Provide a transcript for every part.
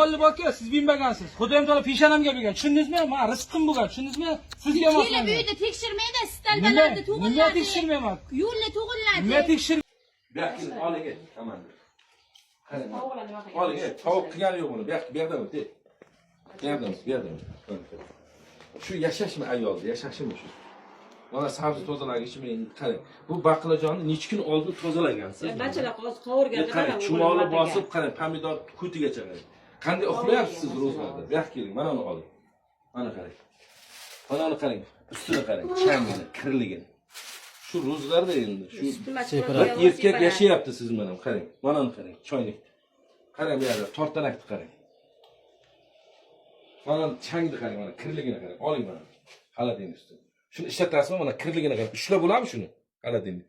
Stolni borku, siz bilmagansiz. Xudoyim taolo peshonamga bergan. Tushundingizmi? Men rizqim bo'lgan, tushundingizmi? Sizga emas. Kelib Menga. uyda tekshirmaydi, Nima? stalbalarni Nima to'g'irladi. tekshirmayman? Yo'lni to'g'irladi. Nima tekshir? Bu yoqqa keling, oling, ey, komandir. Qarang, oling, ey, tovuq qilgani yo'q buni. Bu yoqqa, bu yoqdan o't, ey. Bu yoqdan o't, bu yoqdan o't. Mana qarang. Shu yashashmi ayolni, yashashimi shu? Mana sabzi tozalagichi men qarang. Bu baqlajonni necha kun oldin tozalagansiz? Bachalar hozir qovurganda Qarang, chumoli bosib, qarang, pomidor kutigacha qarang. Qanday uxlayapsiz siz ro'zg'orda? Bu yoqqa keling, mana uni oling. Mana qarang. Mana uni qarang. Ustini qarang, changini, kirligini. Shu ro'zg'orda endi shu bir erkak yashayapti siz bilan, qarang. Mana uni qarang, choynakni. Qarang bu yerda tortanakni qarang. Mana changni qarang, mana kirligini qarang. Oling mana. Xolodilnik ustini. Shuni ishlatasizmi? Mana kirligini qarang. Ushlab bo'ladimi shuni? Xolodilnik.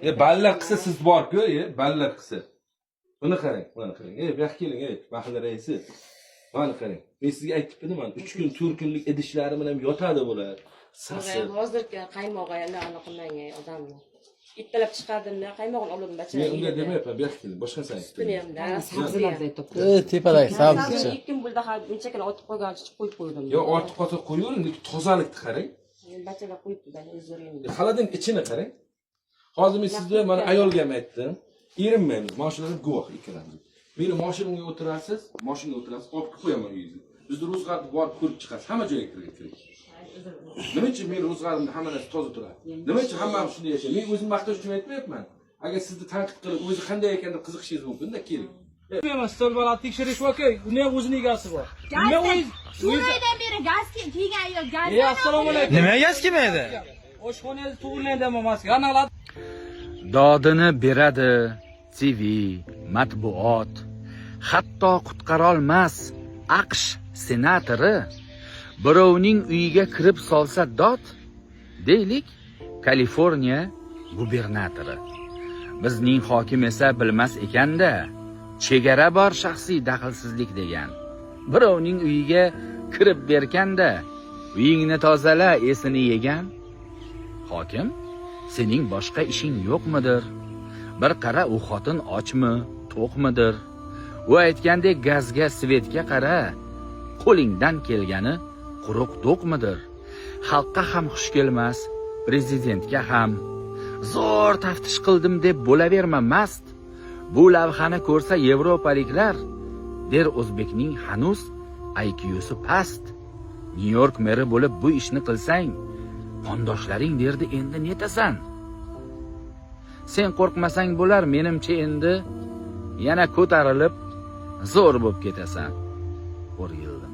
E ballar qilsa siz bor-ku, e ballar qilsa. Buni qarang, mana qarang. Ey, bu yoqqa keling, ey, mahalla raisi. Mana qarang. Men sizga aytib edim, mana 3 kun, 4 kunlik idishlari bilan yotadi bular. Sasiq. Hozirgi qaymog'i anaqa qilmang odamni. Ertalab chiqardimda qaymog'ini oldim bachalar. Men unday demayapman, bu yoqqa keling, boshqa narsani aytdim. Sutini hamda. Sabzilarda aytib. E, tepadagi sabzicha. Ikki kun bo'ldi, hali bunchakina otib qo'ygan, chiqib qo'yib qo'ydim. Yo, ortib qolsa qo'yavering, lekin tozalikni qarang. Bachalar qo'yibdi, o'zlari endi. Xolodilnik ichini qarang. Hozir men sizga mana ayolga ham aytdim. Erinmaymiz, mashinalar guvoh ikkalamiz. Meni mashinamga o'tirasiz, mashinaga o'tirasiz, olib qo'yaman uyingizga. Bizni ro'zg'orni borib ko'rib chiqasiz, hamma joyga kirgan kiring. Nima uchun men ro'zg'orimda hamma narsa toza turadi? Nima uchun hammamiz shunday yashaymiz? Men o'zim maqtash uchun aytmayapman. Agar sizni tanqid qilib, o'zi qanday ekan deb qiziqishingiz mumkin-da, keling. Emas, stolbalarni tekshirish borku, uni ham o'zini egasi bor. Nima o'zingiz? To'rt oydan beri gaz kelgan ayol gaz. Ey, assalomu alaykum. Nima gaz kelmaydi? Oshxonangizni to'g'irlang deyapman maska. Analar Dodini beradi TV, matbuot, hatto qutqarolmas AQSh senatori birovning uyiga kirib solsa dod, deylik, Kaliforniya gubernatori. Bizning hokim esa bilmas ekanda, chegara bor shaxsiy daxlsizlik degan. Birovning uyiga kirib berganda, uyingni tozala esini yegan. Hokim, sening boshqa ishing yo'qmidir? Bir qara, u xotin ochmi, to'qmidir? U aytgandek gazga, svetga qara, qo'lingdan kelgani quruq do'qmidir? Xalqqa ham xush kelmas, prezidentga ham. Zo'r taftish qildim deb bo'laverma mast. Bu lavhani ko'rsa yevropaliklar der o'zbekning hanuz IQ'si past. Nyu York meri bo'lib bu ishni qilsang, qondoshlaring derdi endi netasan? Sen qo'rqmasang bo'lar, menimcha endi yana ko'tarilib zo'r bo'lib ketasan. O'rgildim.